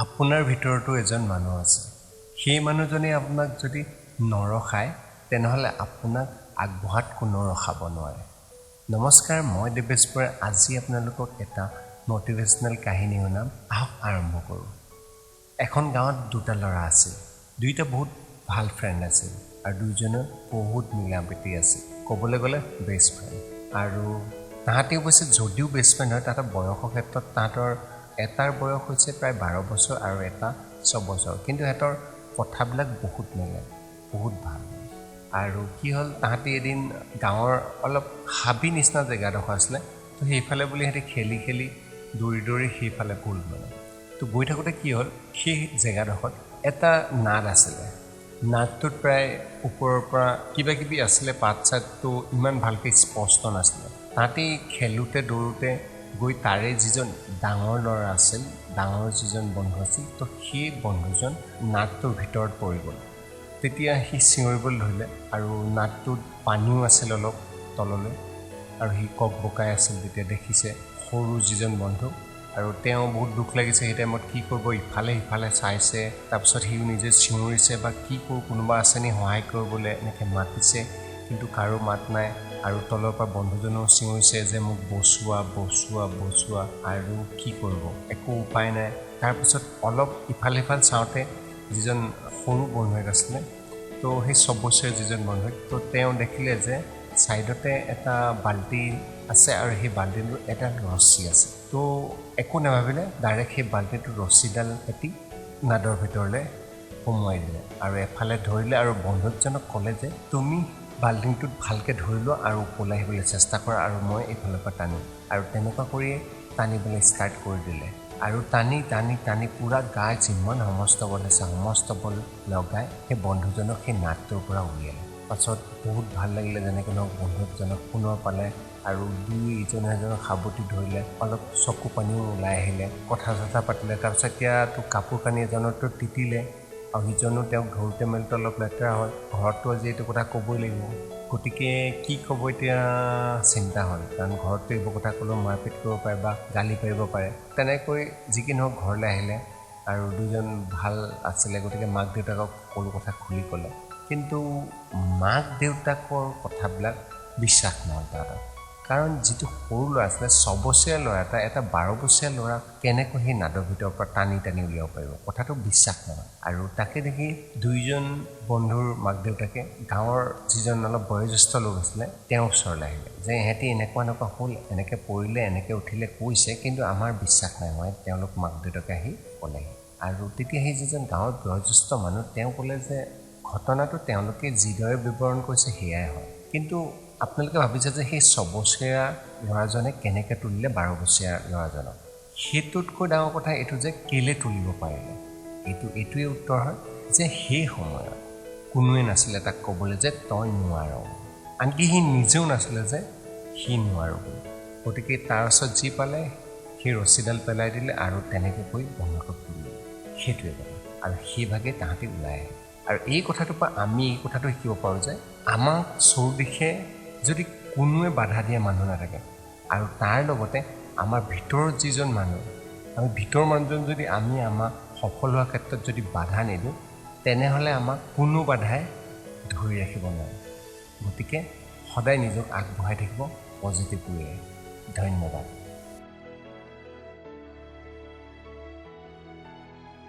আপোনাৰ ভিতৰতো এজন মানুহ আছে। সেই মানুহজনে আপোনাক যদি নৰখায়, তেনেহ'লে আপোনাক আগবঢ়াত কোনো ৰখাব নোৱাৰে। নমস্কাৰ, মই দেৱেশ বৰা। আজি আপোনালোকক এটা মটিভেশ্যনেল কাহিনী শুনাম। আহক আৰম্ভ কৰোঁ। এখন গাঁৱত দুটা ল'ৰা আছিল। দুয়োটা বহুত ভাল ফ্ৰেণ্ড আছিল আৰু দুয়োজনৰ বহুত মিলা প্ৰীতি আছিল, ক'বলৈ গ'লে বেষ্ট ফ্ৰেণ্ড। আৰু তাহাঁতি অৱশ্যে যদিও বেষ্ট ফ্ৰেণ্ড হয়, তাহাঁতৰ বয়সৰ ক্ষেত্ৰত তাহাঁতৰ এটাৰ বয়স হৈছে প্ৰায় 12 বছৰ আৰু এটা 6 বছৰ, কিন্তু সিহঁতৰ কথাবিলাক বহুত মিলে, বহুত ভাল। আৰু কি হ'ল, তাহাঁতি এদিন গাঁৱৰ অলপ হাবি নিচিনা জেগাডোখৰ আছিলে, তো সেইফালে বুলি সিহঁতি খেলি খেলি দৌৰি দৌৰি সেইফালে গ'ল। মানে তো গৈ থাকোঁতে কি হ'ল, সেই জেগাডোখৰত এটা নাদ আছিলে। নাদটোত প্ৰায় ওপৰৰ পৰা কিবা কিবি আছিলে, পাত চাতটো ইমান ভালকৈ স্পষ্ট নাছিলে। তাহাঁতি খেলোঁতে দৌৰোঁতে গৈ তাৰে যিজন ডাঙৰ ল'ৰা আছিল, ডাঙৰ যিজন বন্ধু আছিল, তো সেই বন্ধুজন নাদটোৰ ভিতৰত পৰি গ'ল। তেতিয়া সি চিঞৰিবলৈ ধৰিলে আৰু নাদটোত পানীও আছিল অলপ তললৈ আৰু সি কক বকাই আছিল। তেতিয়া দেখিছে সৰু যিজন বন্ধু, আৰু তেওঁ বহুত দুখ লাগিছে সেই টাইমত, কি কৰিব, ইফালে সিফালে চাইছে। তাৰপিছত সিও নিজে চিঞৰিছে বা কি কৰোঁ, কোনোবা আছে নি সহায় কৰিবলৈ, এনেকৈ মাতিছে, কিন্তু কাৰো মাত নাই। আৰু তলৰ পৰা বন্ধুজনেও চিঞৰিছে যে মোক বচোৱা, বচোৱা, বচোৱা। আৰু কি কৰিব, একো উপায় নাই। তাৰপিছত অলপ ইফাল সিফাল চাওঁতে যিজন সৰু বন্ধুৱেক আছিলে, তো সেই 6 বছৰীয়া যিজন বন্ধুৱেক, তো তেওঁ দেখিলে যে ছাইডতে এটা বাল্টি আছে আৰু সেই বাল্টিটোৰ এটা ৰছী আছে। তো একো নাভাবিলে, ডাইৰেক্ট সেই বাল্টিটোৰ ৰছীডাল কাটি নাদৰ ভিতৰলৈ সোমোৱাই দিলে আৰু এফালে ধৰিলে আৰু বন্ধুজনক ক'লে যে তুমি বাল্টিটোত ভালকৈ ধৰি লোৱা আৰু ওপৰলৈ আহিবলৈ চেষ্টা কৰা আৰু মই এইফালৰ পৰা টানিম। আৰু তেনেকুৱা কৰিয়ে টানিবলৈ ষ্টাৰ্ট কৰি দিলে আৰু টানি টানি টানি পূৰা গা যিমান সমস্ত বল আছে সমস্ত বল লগাই সেই বন্ধুজনক সেই নাদটোৰ পৰা উলিয়ালে। পাছত বহুত ভাল লাগিলে, যেনেকৈ নহওক বন্ধুজনক পুনৰ পালে আৰু দুই ইজনে এজনক সাৱটি ধৰিলে, অলপ চকু পানীও ওলাই আহিলে, কথা চথা পাতিলে। তাৰপিছত এতিয়াতো কাপোৰ কানি এজনতো তিতিলে আৰু সিজনো তেওঁক ধৰোঁতে মেলোঁতে অলপ লেতেৰা হ'ল। ঘৰততো আজি এইটো কথা ক'বই লাগিব, গতিকে কি ক'ব এতিয়া চিন্তা হ'ল, কাৰণ ঘৰততো এইবোৰ কথা ক'লেও মাৰপিট কৰিব পাৰে বা গালি পাৰিব পাৰে। তেনেকৈ যি কি নহওক ঘৰলৈ আহিলে আৰু দুজন ভাল আছিলে, গতিকে মাক দেউতাকক সকলো কথা খুলি ক'লে। কিন্তু মাক দেউতাকৰ কথাবিলাক বিশ্বাস নহ'ল তাহাঁতৰ, কাৰণ যিটো সৰু ল'ৰা আছিলে, 6 বছৰীয়া ল'ৰা এটা, এটা 12 বছৰীয়া ল'ৰা কেনেকৈ সেই নাদৰ ভিতৰৰ পৰা টানি টানি উলিয়াব পাৰিব, কথাটো বিশ্বাস নহয়। আৰু তাকে দেখি দুইজন বন্ধুৰ মাক দেউতাকে গাঁৱৰ যিজন অলপ বয়োজ্যেষ্ঠ লোক আছিলে তেওঁৰ ওচৰলৈ আহিলে যে ইহঁতি এনেকুৱা এনেকুৱা হ'ল, এনেকৈ পৰিলে, এনেকৈ উঠিলে কৈছে, কিন্তু আমাৰ বিশ্বাস নাই হোৱা। তেওঁলোক মাক দেউতাকে আহি ক'লেহি। আৰু তেতিয়া সেই যিজন গাঁৱৰ বয়োজ্যেষ্ঠ মানুহ তেওঁ ক'লে যে ঘটনাটো তেওঁলোকে যিদৰে বিৱৰণ কৰিছে সেয়াই হয়, কিন্তু আপোনালোকে ভাবিছে যে সেই 6 বছৰীয়া ল'ৰাজনে কেনেকৈ তুলিলে 12 বছৰীয়া ল'ৰাজনক, সেইটোতকৈ ডাঙৰ কথা এইটো যে কেলৈ তুলিব পাৰিলে। এইটোৱে উত্তৰ হয় যে সেই সময়ত কোনোৱে নাছিলে তাক ক'বলৈ যে তই নোৱাৰ, আনকি সি নিজেও নাছিলে যে সি নোৱাৰোঁ বুলি। গতিকে তাৰ ওচৰত যি পালে সেই ৰছীডাল পেলাই দিলে আৰু তেনেকৈ কৰি বন্ধুকক তুলিলে, সেইটোৱে কথা। আৰু সেইভাগে তাহাঁতি ওলাই আহে। আৰু এই কথাটোৰ পৰা আমি এই কথাটো শিকিব পাৰোঁ যে আমাক চৌদিশে যদি কোনোৱে বাধা দিয়া মানুহ নাথাকে আৰু তাৰ লগতে আমাৰ ভিতৰত যিজন মানুহ, আমি ভিতৰৰ মানুহজন যদি আমি আমাক সফল হোৱাৰ ক্ষেত্ৰত যদি বাধা নিদিওঁ, তেনেহ'লে আমাক কোনো বাধাই ধৰি ৰাখিব নোৱাৰে। গতিকে সদায় নিজক আগবঢ়াই থাকিব পজিটিভ ৱেৰে। ধন্যবাদ।